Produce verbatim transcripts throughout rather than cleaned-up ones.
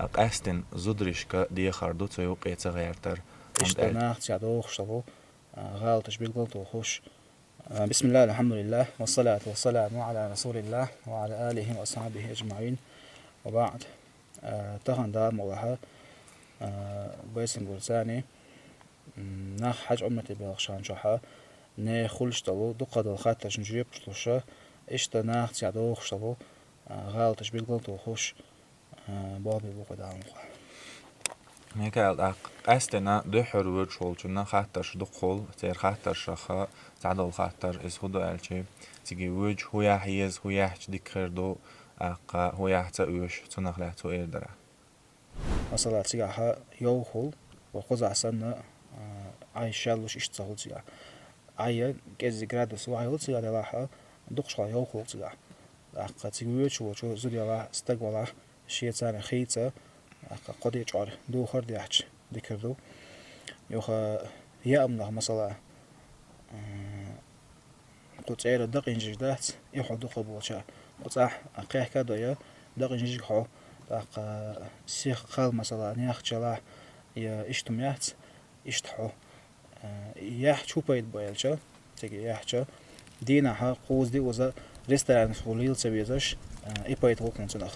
Къаьстина зударшка дехар ду цу юкъе ца гӀертар. Иштта нахаца дохуш долу гӀалаташ билггал тухуш. بسم الله، الحمد لله، والصلاة والسلام على رسول الله وعلى آله وأصحابه أجمعين، وبعد. Тахана Дала мукъ лахь, Байсангара царна нах хьаьж Ӏумрате белхаш ханчохь, нехан хуьлуш долу дукха долу хаттаршна жоьпаш луш, иштта нахаца дохуш долу гӀалаташ билггал тухуш, боху бу кху Дала мукъ лахь. Микаил, тӀаккха къаьстина дуьххьара воьдуш волчунна хаттарш дукха хуьлу, церан хаттаршаха цхьадолу хаттар иза хӀун ду аьлча, цига воьдуш хӀун яхьа еза, хӀун яхьча дика хир ду, тӀаккха хӀун яхьа ца оьшу, цунах лаьцна хӀун эр дара. Масала, цигахь йовхал, ва кхузахь санна, Ӏай шаьллуш иштта ца хуьлу цигахь. Ӏай кӀеззиг градус вахьа йолу цигахь делахь, дукхашхула йовхал цигахь. ТӀаккха цига воьдуш волчу зуда ялахь, стаг валахь, шен царна хийца, тӀаккха кхо де чӀор духар дехча, дика хир ду. Юха яамнах, масала, кху цӀера дакъинжиг дац, и хьо дукха болча. Кху цӀахь кхехка а дой, дакъинжиг хьо, тӀаккха сих кхал, масала, нех чалахь, я иштта хӀума яц, иштта хьо. Яхьча хӀун пайда бу аьлча, цига яхьча, дийнахьа кхуза-диъаза ресторанашкахула лела ца везаш, и пайда гӀуллакхана цунах.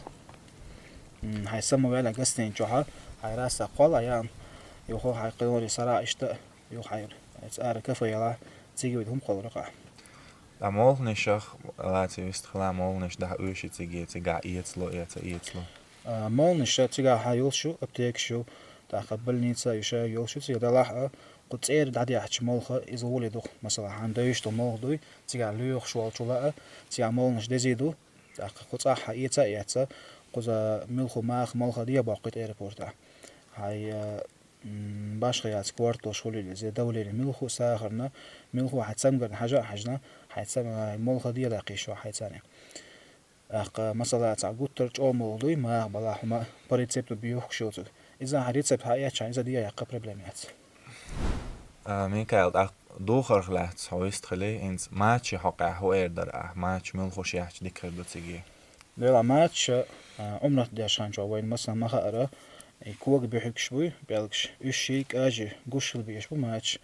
Хьайн самаваьлла гостиница чохь, хьайн раса кхолла яан, юха хьайн кхинори сара иштта, юха хьайн ара кафе ялахь, цига вида хӀума кхолла ракъахь. Ткъа молханашах лаьцна вистхила, молханаш дахьа оьший цига, цигахь эцало я ца эцало? Молханаш цигахь йолуш ю, аптекаш ю, тӀаккха больница ю, ша йолуш ю цига делахь а, кху цӀера дӀадехьча молха иза гӀоле ду-кх. Масала, хьан девзаш долу молха дуй, цигахь лоьхуш волчу лаа, цигахь молханаш дезий ду, тӀаккха кху цӀахь хьан эца а эцна, кхуза муьлхха маха молха де боккхуьйту аэропортехь. Хьайн башха яц кортош хуьлийла иза, давление муьлхха а сахарна, муьлхха а хьайн цамгарна хьажа а хьаьжна, хьайн цам-, молха де даккхий шо хьайн царна. ТӀаккха, масала, цхьа гуттар а чӀогӀа молха дуй, маха балахь хӀума по рецепту бехкаш йоцург. Иза хьан рецепт хьаэцча, иза де яккха проблема яц. Микаил, тӀаккха духарх лаьцна хьо вистхилий, хӀинца маче хьокъехь хӀун эр дара ахь, мача муьлхуш яхьча дика хир ду цига? Делахь мача, Ӏумрат деш ханчохь вайна массанхьа ма хаара, и кога буьхьигаш буй, пӀелгаш, уьш ший кӀажи гуш хила безаш бу мача.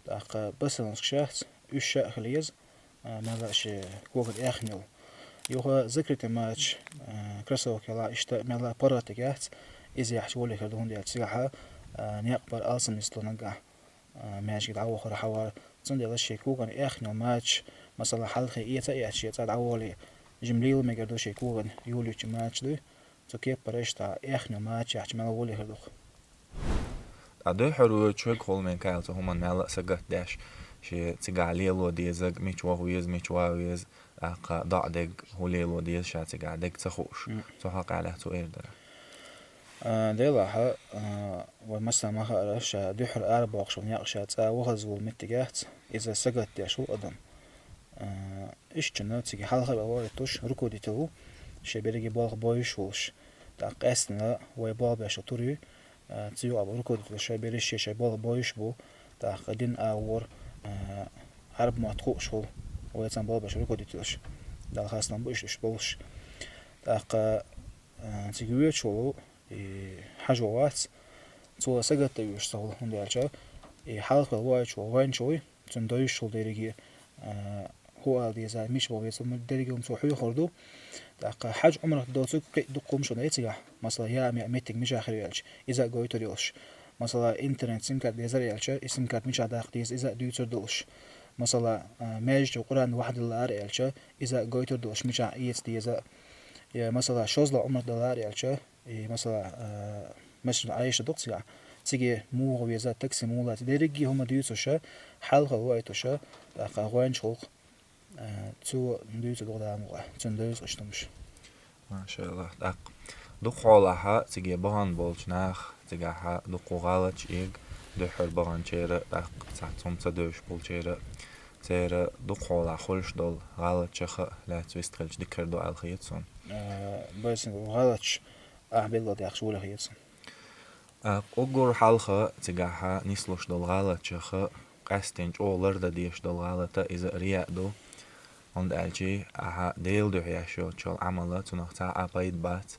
ТӀаккха басалнашкаш яц, уьш ша а хила еза, мелла а шен коган эхна йолу. Юха закрытый мача, кроссовки ялахь, иштта мелла а паргӀатаг яц, иза яхьча гӀоле хир ду, хӀунда аьлча цигахь некъ бара алсам нисло наггахь, маьждиге дӀавахар, хьавар. Цундела шен коган эхна йолу мача, масала, хьалхе эца а эцна, шен цӀа дӀаволий, жимма лела мегар ду шен коган юьлучу мача дуй. Цу кеппара иштта эхна йолу мача яхьча мелла а гӀоле хир ду-кх. Ткъа дуьххьара воьдуш верг хуьлу, Микаил, цу хӀуманна мелла а сагатдеш, шен цигахь лело дезарг, мича ваха веза, мича ван веза, тӀаккха доӀа дерг хӀун лело деза ша цигахь дерг ца хууш. Цу хьокъехь лаьцна хӀун эр дара? Делахь, вай массанхьа ма хаара, ша дуьххьара арабоккхуш волу некъ ша цӀа вахаза волу меттиг яц, иза сагатдеш ву адам. Иштта цига хьалха а ваийтуш, руководитель ву, шен берриге болх бойуш волуш. ТӀаккха къаьстина вай болх беш тур ю, цу юкъа бу руководитель, шайн берриш шайн болх бойуш бу, тӀаккха дин а вор, Ӏарб мотт хууш волу, вай цхьана болх беш руководитель, Далла хастам бу иштта уьш болуш. ТӀаккха цига воьдуш волу, и хьажо вац, цо сагатдан воьдуш ца хуьлу, хӀунда аьлча и хьалха ваийтуш волу гӀоьнча вуй, цунна девзаш волу дерриге, хӀун ала деза, мича ваха веза, дерриге хӀума цо хьоьхур ду. ТӀаккха хьаьж Ӏумрат доцург кхин а дукха хӀумнаш ю цигахь, масала, яа меттиг мичахь хир ю аьлча, иза а гойтур йолуш. Масала, интернет сим-карта дезара аьлча, и сим-карта мичахь даккха деза, иза а дуьйцур долуш. Масала, маьждигчу Къуръан вахьдала лаара аьлча, иза а гойтур долуш, мичахь эца деза. Я, масала, шозлагӀа Ӏумрат дан лаара аьлча, и, масала, Масжид Ӏайша ду-кх цигахь, циге муха веза, такси муха лаца, дерриге хӀума дуьйцуш, хьалха ваийтуш, тӀаккха гӀоьнча гӀуллакх, цо дуьйцу дукха Дала мукъ лахь, цунна девза иштта хӀумнаш. Машаллах. ТӀаккха дукха хьолахь циге бахана болчу наха, цигахь дукха гӀалаташ эга, дуьххьара баханчеран, тӀаккха цхьацца хӀума ца девзаш болчеран, церан дукха хьолахь хуьлуш долу гӀалаташха лаьцна вистхилча дика хир ду аьлла хета суна. Байсангара, гӀалаташ ахь билгалдаьккхича гӀоле хета суна. Уггар хьалха цигахь нислуш долу гӀалаташха къаьстина чӀогӀа лардан дезаш долу гӀалат иза рияъ ду. ХӀунда аьлча ахьа Делан дуьхьа еш йоцучу Ӏамалан цунах цхьа а пайда бац,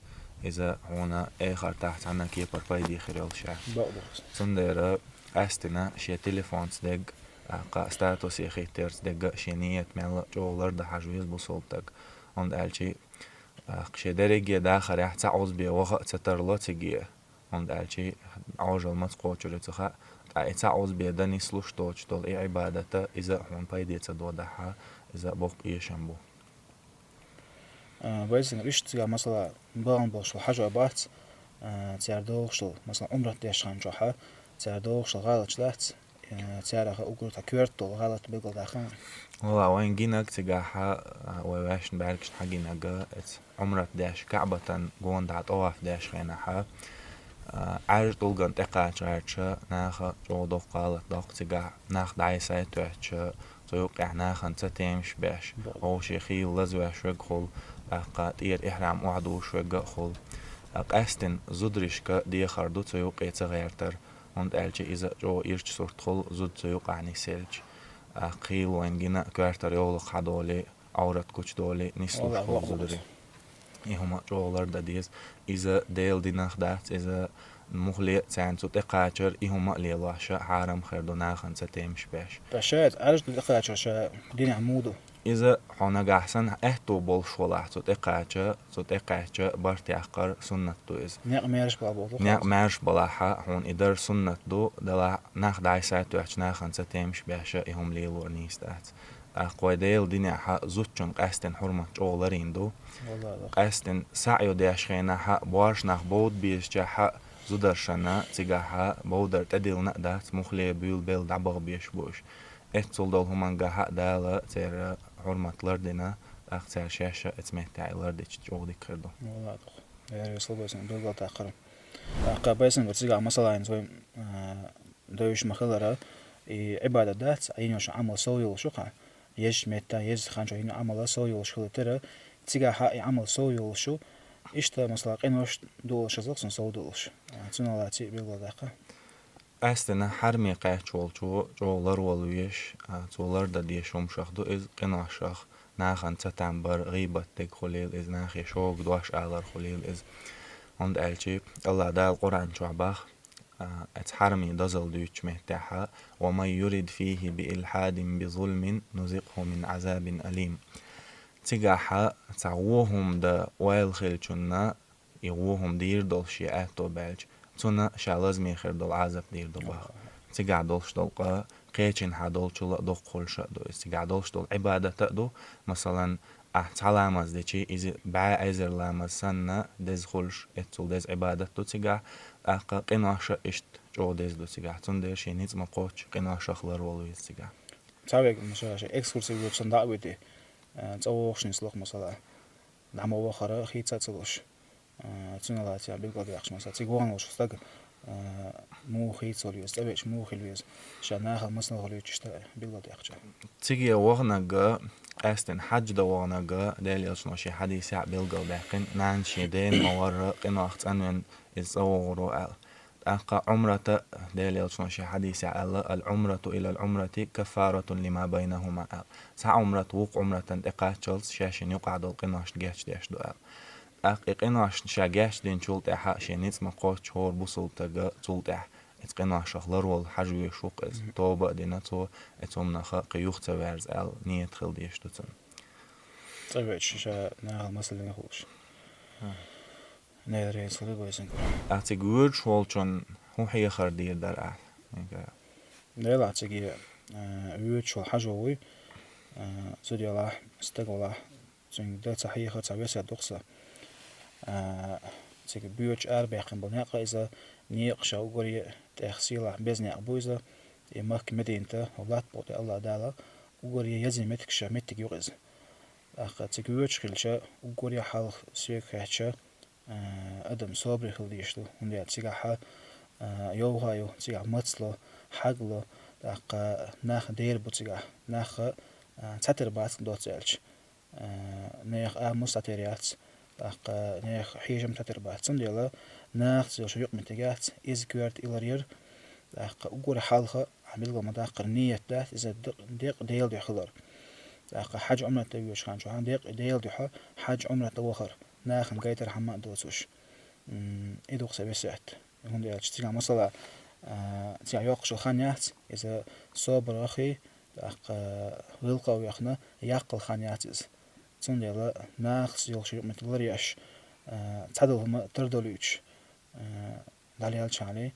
иза хьуна эхартахь цхьана кепара пайде хир йолуш яц. Бакъ ду. Цундела къаьстина шен телефонца дерг, тӀаккха статусе хетарца дерг а шен ният мелла а чӀогӀа лардан хьажа веза бусалба стаг. ХӀунда аьлча, тӀаккха шен дерриге дахарехь цхьа Ӏузбе ваха а ца тарло цига. ХӀунда аьлча Ӏожалла маца кхочур ю ца хаьа, ткъа и цхьа Ӏузбе дан нислуш доцуш долу и Ӏибадат а, иза а хьуна пайде ца додахь, иза а боккха эшам бу. А, Байсанга, иштта цигахь, масала, бахана болуш долу хьажой бац, а, цара дохуш долу, масала, Ӏумрат деш хан чохь, цара дохуш долу гӀалаташ дац, а, царах уггар цхьа коьрта долу гӀалат билгалдаккха. Вала, вайн гинарг цигахь, а, вай ваьшна бӀаьргашна хьагинарг, эца Ӏумрат деш, КаӀбатан гонахьа тӀаваф деш хенахь, а, Ӏаьржа тӀулгана тӀекхача гӀерташ наха чӀогӀа доккха гӀалат доккху цигахь, нах дӀасатоьттуш, цу юккъехь нахана цатемаш беш, хӀокху шен хийла лазвеш верг а хуьлу, тӀаккха тӀера ихьрам охьадуш верг а хуьлу. А, къаьстина зударшка дехар ду цу юккъе ца гӀертар, хӀунда аьлча иза чӀогӀа ирча сурт хуьлу зуда цу юккъехь нисъелча. ТӀаккха хийла вайн гина коьртара йовлакх хьадолий, Ӏоврат гучудолий, нислуш хуьлу зударий. И хӀума чӀогӀа лардан деза. Иза Делан динах дац, иза муххале а царна цу тӀекхачар, и хӀума а лелош, хьарам хир ду нахана цатемаш беш. Ткъа ша иза Ӏаьржа тӀекхачар ша динехь муха ду? Иза хьо нагахь санна аьтто болуш валахь цу тӀекхача, цу тӀекхаьчча барт яккхар суннат ду иза. Некъ маьрша балахь боху. Некъ маьрша балахь, хьуна и дар суннат ду, делахь нах дӀасатоьттуш нахана цатемаш беш, и хӀума лелор нийса дац. ТӀаккха вай Делан динехь зудчун къаьстина хьурмат чӀогӀа ларийна ду. Къаьстина саӀю деш хенахь, боьрша нах бовда безачохь, зударшна цигахь бовдар тӀедиллина а дац, муххале буьйлабелла дӀабаха безаш бу уьш. Эццул долу хӀумангахь а Дала церан хьурмат лардина, тӀаккха цара шаьш а эца меттехь и лардича чӀогӀа дика хир ду. Вала дукха. Дера весла Байсанга билгалдаккхар. ТӀаккха Байсанга цигахь масала хӀинца вай, а, девзаш ма-хиллара, и Ӏибадат дац, а йина йолуш Ӏамал сов йолуш ю-кх, езачу метта, езачу хан чохь йина Ӏамал сов йолуш хила тера, цигахь и Ӏамал сов йолуш ю, иштта, масала, къинош долуш аза-кх цунна сов долуш. А, цунах лаций билгалдаккха. Къаьстина хьарамий кхаьчча волчо чӀогӀа ларвала везаш, а, цо лардан дезаш хӀумнашах ду иза, къиношах, нахана цатам бар, гӀийбат дерг хуьлийла иза, нахе шога дош алар хуьлийла иза. ХӀунда аьлча АллахӀ Дала Къуръан чохь боху, а, эца хьарамийн дозалла дуьйцучу меттехь: «Ва ман юрид фийхӀи би илхьадин би зулмин нузикъхӀу мин Ӏазабин алим». Цигахь цхьа вон хӀума дан ойла хиллачунна, и вон хӀума дийр долуш шен аьтто баьлча, цунна ша лазаме хир долу Ӏазап дийр ду боху. Цигахь долуш долу къа кхечанхьа долчул а доккха хуьлуш а ду иза. Цигахь долуш долу Ӏибадат а ду, масалан, ахь цхьа ламаз дичи, иза бӀе эзар ламаз санна деза хуьлуш, эццул деза Ӏибадат ду цигахь, тӀаккха къинош а иштта чӀогӀа деза ду цигахь. Цундела шен ницкъ ма кхоччу, къиношах ларвала веза цигахь. Цхьа вега, масала, шен экскурси воьдуш санна дӀа а вити, э, цӀа вогӀуш нисло-кх, масала, дӀа ма вахара хийца а ца луш. А, цуьнан лаций билгалдаьккхича, масала, цига вахана волуш стаг, а, муха хийцалур веза, цӀа веача муха хила веза, ша нахала мацалла хуьлуьйтуш дан билгалдаьккхича. Цига ваханарг, къаьстина хьаьж дан ваханарг, Делан Элчано шен хьадисехь билгалдаьккхина, нана шен дена ма-варра, къинойх цӀанвина иза цӀа вогӀур ву аьлла. ТӀаккха Ӏумрата, Делан Элчано шен хьадисехь аьлла: «Ал-Ӏумрату илал-Ӏумрати каффаратун лима байнахӀума», аьлла. Цхьа Ӏумрат вукху Ӏумратана тӀекхаччалц шаьшшинна юкъахь долу къиношна гечдеш ду аьлла. ТӀаккха и къиношна ша гечдинчул тӀаьхьа шен ницкъ ма кхоччу хӀора бусалба стага цул тӀаьхьа эца къиношах ларвала хьажа везаш ву-кх иза. Мгм. Тоба а дина цо, эца хӀуманах кхин юха ца верза аьлла, ният хила дезаш ду цуьнан. ЦӀа веача ша нахала мацалла хуьлуш. Хм. Нера, Ӏеса хуьлда Байсанга. Ахь цига воьдуш волчунна хӀун хьехар дийр дара ахь? Делахь цига, а, воьдуш волу хьажо вуй, а, зуда ялахь, стаг валахь, цуьнга дан ца хьехар, цхьа весет ду-кх сан. А, цига боьдуш арабаьккхина болу некъ а иза, некъ ша уггаре тӀех сийлахь беза некъ бу иза, и Макка, Мединат, латта боху тӀе АллахӀ Дала уггаре езна меттиг ша меттиг ю-кх иза. ТӀаккха цига воьдуш хилча, уггаре хьалха соьга хаьттича, а, адам собаре хила дезаш ду, хӀунда аьлча цигахь, а, йовха ю, цигахь мацло, хьагло, тӀаккха нах дера бу цигахь, нах, а, цхьатера бац доцца аьлча. А, нехан амал цхьатера яц, тӀаккха нехан хьежам цхьатера бац. Цундела нахаца йолу шун юкъаметтиг яц, иза коьрта и ларъяр, тӀаккха уггаре хьалха, ахь билгал ма-даккхара, ният дац, иза декъ-, декъа Делан дуьхьа хилар. ТӀаккха хьаьж-Ӏумрат дан воьдуш хан чохь декъа Делан дуьхьа хьаьж-Ӏумрат дан вахар, нахана гайтархьама а доцуш. И ду-кх са весет. ХӀунда аьлча цигахь масала, цигахь йоккхуш йола хан яц, иза собар вахе, тӀаккха гӀиллакхах вехна яккхал хан яц иза. Цундела нахаца йолуш юкъаметтиг ларъеш, цхьадолу хӀума тардолуьйтуш дӀалелчахьана,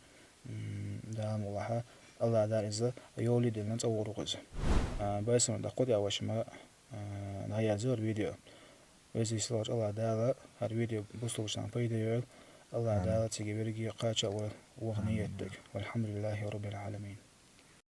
Дала мукъалахь, АллахӀ Дала иза йоле а диллина цӀа вогӀур ву-кх иза. Байсалма даккху тӀе ваша ма дӀаязйо хӀара видео. Веза-сийлахьчу АллахӀ Дала хӀара видео бусалбачу нахана пайда йойла. АллахӀ Дала цига верриге кхача а вай ваха ниет дерг. Валхьамдулиллахи раббил Ӏаламин.